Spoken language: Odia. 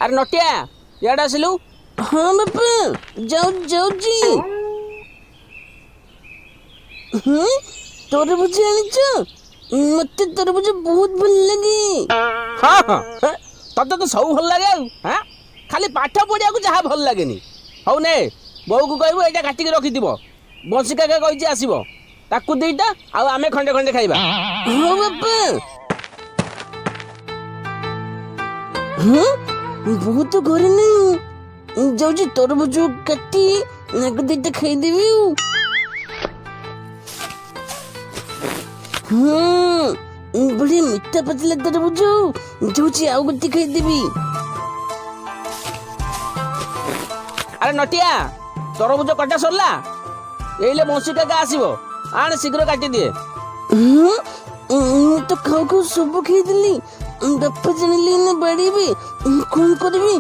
ଆରେ ନଟିଆ, ଇଆଡ଼େ ଆସିଲୁ। ହଁ ବାପା, ଯାଉଛି। ହଁ, ତରଭୁଜ ଆଣିଛ? ମତେ ତରଭୁଜ ବହୁତ ଭଲ ଲାଗେ। ହଁ ହଁ, ତତେ ତ ସବୁ ଭଲ ଲାଗେ ଆଉ। ହଁ, ଖାଲି ପାଠ ପଢ଼ିବାକୁ ଯାହା ଭଲ ଲାଗେନି। ହଉ ନେ, ବୋଉକୁ କହିବୁ ଏଇଟା କାଟିକି ରଖିଥିବ। ବଂଶୀ କାକା କହିଛି ଆସିବ, ତାକୁ 2ଟା ଆଉ ଆମେ ଖଣ୍ଡେ ଖଣ୍ଡେ ଖାଇବା। ହଁ ବାପା। ହଁ, ବହୁତ ଘରେ ନାହିଁ, ଯାଉଛି ତରଭୁଜ କାଟି ଆଗ 2ଟା ଖାଇଦେବି। ଆଉ ହଁ, ବଢିଆ ମିଠା ପାଚିଲା ତରଭୁଜ, ଯାଉଛି ଆଉ ଗୋଟେ ଖାଇଦେବି। ଆରେ ନଟିଆ, ତରଭୁଜ କଟା ସରିଲା? ଏଇଲେ ବଂଶୀ କାକା ଆସିବ, ଆଣେ ଶୀଘ୍ର କାଟିଦିଏ। ମୁଁ ତ ଖାଉ ଖାଉ ସବୁ ଖାଇଦେଲି, ବାପା ଜାଣିଲେ ନା ବାଡ଼େଇବେ, କଣ କରିବି?